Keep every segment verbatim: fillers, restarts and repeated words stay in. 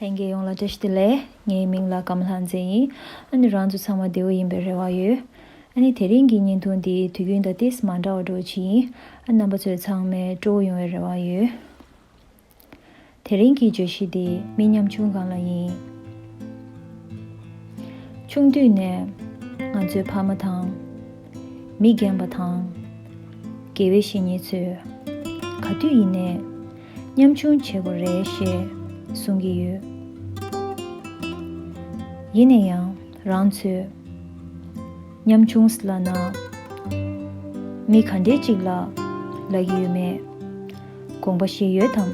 ལྷན་རྒྱས་ཡོངས་ལ་བཀྲ་ཤིས་བདེ་ལེགས། ངའི་མིང་ལ་ཀམ་ལྷ་མཛེས་ཡིན། ཨ་ནི་རང་ཚོ་ཚང་མ་བདེ་པོ་ཡིན་པའི་རེ་བ་ཡོད། ཨ་ནི་དེ་རིང་གི་བརྙན་ཐུང་འདི་དུས་རྒྱུན་དང་ཏིས་མ་འདྲ་བ་འགྲོ་ཆེ་ཡིན། ཨ་རྣམ་པ་ཚོས་ཚང་མས་སྤྲོ་པོ་ཡོང་བའི་རེ་བ་ཡོད། དེ་རིང་གི་བརྗོད་གཞི་འདི་མི་ཉམ་ཆུང་སྒང་ལ་ཡིན། ཆུང་དུས་ནས་ང་ཚོའི་ཕ་མ་དང་། མི་རྒན་པ་དང་། དགེ་བའི་བཤེས་གཉེན་ཚོས་ག་དུས་ཡིན་ནའི་ཉམ་ཆུང་བྱེད་དགོས་རེད་ཞེས་གསུང་གི་ཡོད། ཡིན་ན་ཡང་རང་ཚོས་ཉམ་ཆུང་ལབ་ན་མི་ག་འདྲས་ཅིག་ལ་ལབ་ཀྱི་ཡོད་མེད་དགོངས་པ་བཞེས་ཡོད་དམ།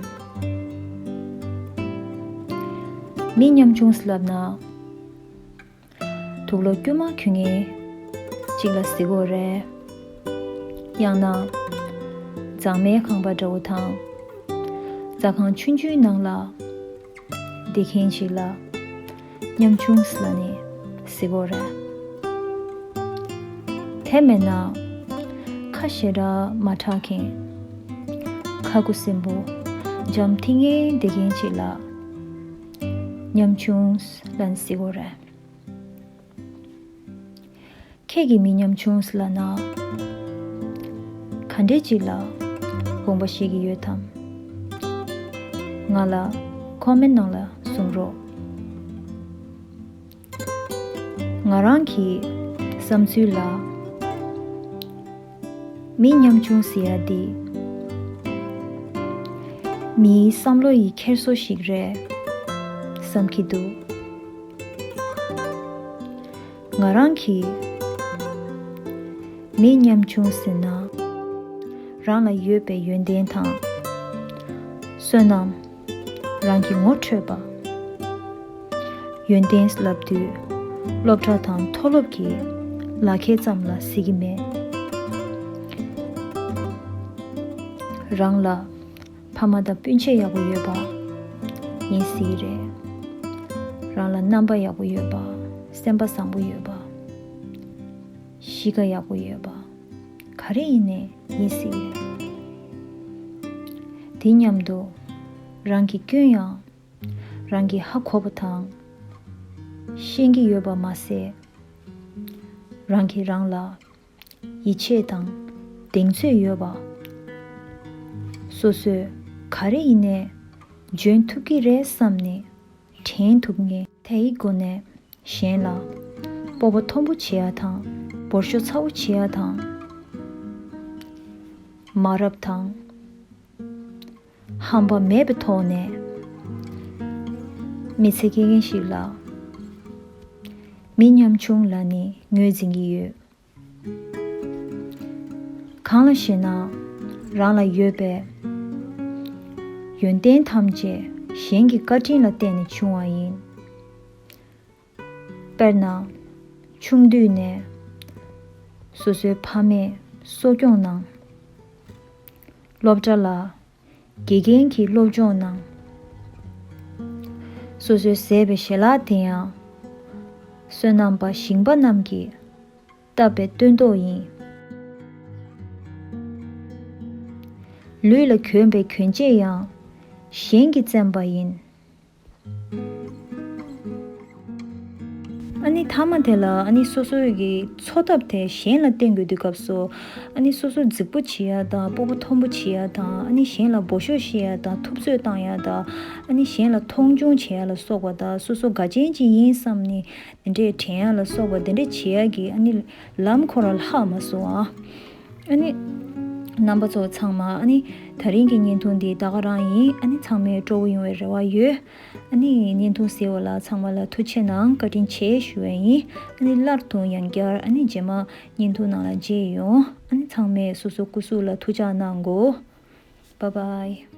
མི་ཉམ་ཆུང་ལབ་ན། དུག་ལོག་དཀྱུས་མ་གྱོན་མཁན་ཅིག་ལ་ཟེར་གྱི་ཡོད་རེད། ཡང་ན། མཛངས་མའི་ཁང་པ་འདྲ་བོ་དང་། ཟ་ཁང་ཆུང་ཆུང་ནང་ལ་བསྡད་མཁན་ཅིག་ལ་ཉམ་ཆུང་ལབ་ནས་ཟེར་གྱི་ཡོད་རེད། དེ་མེད་ན། ཁ་ཞེ་དྲག་མ་གྲགས་མཁན། ཁ་ཁུ་སིམ་པོ་འཇམ་ཐིང་ངེ་བསྡད་མཁན་ཅིག་ལ་ཉམ་ཆུང་ལབ་ནས་ཟེར་གྱི་ཡོད་རེད། ཁྱེད་ཀྱིས་མི་ཉམ་ཆུང་ལབ་ན། ག་འདྲས་ཅིག་ལ་དགོངས་པ་བཞེས་ཀྱི་ཡོད་དམ། ང་ལ་ཀོ་མེན་ནང་ལ་གསུང་རོགས། ང་རང་གི་བསམ་ཚུལ་ལ། མི་ཉམ་ཆུང་ཟེར་ཡ་འདི། མིའི་བསམ་བློ་ཡི་འཁྱེར་སོ་ཞིག་རེད་བསམ་གྱི་འདུག་ང་རང་གིས་མི་ཉམ་ཆུང་ཟེར་ན། རང་ལ་ཡོད་པའི་ཡོན་ཏན་དང་། བསོད་ནམས། རང་གི་ངོ་འཕྲོད་པ། ཡོན་ཏན་ལབ་དུས་སློབ་གྲྭ་དང་མཐོ་སློབ་ཀྱི་ལག་ཁྱེར་ཙམ་ལ་ཟེར་གྱི་མེད། རང་ལ་ཕ་མ་དང་སྤུན་མཆེད་ཡག་པོ་ཡོད་པ་ཡིན་སྲིད་རེད། རང་ལ་རྣམ་པ་ཡག་པོ་ཡོད་པ། སེམས་པ་བཟང་པོ་ཡོད་པ། གཤིས་ཀ་ཡག་པོ་ཡོད་པ། ག་རེ་ཡིན་ནའི་ཡིན་སྲིད་རེད། དེ་མཉམ་དུ་རང་གི་སྐྱོན་ཡང་རང་གིས་ཧ་གོ་བ་དང་ཤེས་ཀྱི་ཡོད་པ་མ་ཟད། རང་གིས་རང་ལ་ཡིད་ཆེས་དང་གདེང་ཚོད་ཡོད་པ། སོ་སོས་ག་རེ་ཡིན་ནའི་འཇོན་ཐུབ་ཀྱི་རེད་བསམ་ནས་དྲན་ཐུབ་མཁན། དེའི་སྒོ་ནས་གཞན་ལ་སྤོབས་པ་མཐོན་པོ་བྱེད་ཡ་དང་། འབོར་ཤོག་ཚ་བོ་བྱེད་ཡ་དང་། མ་རབས་དང་། ཧམ་པ་མེད་པའི་ཐོག་ནས་མི་ཚེ་སྐྱེལ་མཁན་ཞིག་ལ་མི་ཉམ་ཆུང་ལབ་ནས་ངོས་འཛིན་གྱི་ཡོད། གང་ལ་ཞེ་ན། རང་ལ་ཡོད་པའི་ཡོན་ཏན་ཐམས་ཅད་གཞན་གྱི་བཀའ་དྲིན་ལ་བརྟེན་ནས་བྱུང་བ་ཡིན། དཔེར་ན། ཆུང་དུས་ནས་སོ་སོའི་ཕ་མས་གསོ་སྐྱོང་གནང་། སློབ་གྲྭ་ལ་དགེ་རྒན་གྱིས་སློབ་སྦྱོང་གནང་། སོ་སོས་བཟས་པའི་ཞལ་ལག་དེ་ཡང་བསོད་ནམས་པ་ཞིང་པ་རྣམས་ཀྱིས་བཏབ་པའི་སྟོན་ཐོག་ཡིན། ལུས་ལ་གྱོན་པའི་གྱོན་ཆས་ཡང་གཞན་གྱིས་བཙེམས་པ་ཡིན། ཨ་ནི་མཐའ་མ་དེ་ལ་ཨ་ནི་སོ་སོའི་གི་འཚོ་ཐབས་དེ་གཞན་ལ་བརྟེན་དགོས་དུས་སྐབས་སུ། ཨ་ནི་སོ་སོ་རྫིག་པོ་བྱེད་ཡ་དང་། སྤོབས་པ་མཐོན་པོ་བྱེད་ཡ་དང་། ཨ་ནི་གཞན་ལ་འབོད་ཤོག་བཤད་ཡ་དང་། ཐུབ་ཚོད་བཏང་ཡ་དང་། ཨ་ནི་གཞན་ལ་མཐོང་ཆུང་བྱེད་ཡ་ལ་སོགས་པ་དང་། སོ་སོ་དགའ་ཅན་ཅིག་ཡིན་བསམ་ནས་དེ་འདྲས་དྲན་ཡ་ལ་སོགས་པ་དེ་འདྲས་བྱེད་ཡ་གི་ཨ་ནི་ལམ་ཁོ་རང་ལྷག་མ་སོང་ཨ། ཨ་ནི་རྣམ་པ་ཚོ་ཚང་མ། ཨ་ནི་དེ་རིང་གི་བརྙན་ཐུང་འདི་ད་ག་རང་ཡིན། ཨ་ནི་ཚང་མས་སྤྲོ་པོ་ཡོང་བའི་རེ་བ་ཡོད། ཨ་ནི་བརྙན་ཐུང་གཟིགས་པ་ལ་ཚང་མ་ལ་ཐུགས་རྗེ་གནང་། བཀའ་དྲིན་ཆེ་ཞུ་བ་ཡིན། ཨ་ནི་སླར་དུ་ཡང་བསྐྱར་ཨ་ནི་རྗེས་མ་བརྙན་ཐུང་ནང་ལ་མཇལ་ཡོང་། ཨ་ནི་ཚང་མས་སོ་སོ་སྐུ་གཟུགས་ལ་ཐུགས་ཅག་གནང་དགོས། Bye bye.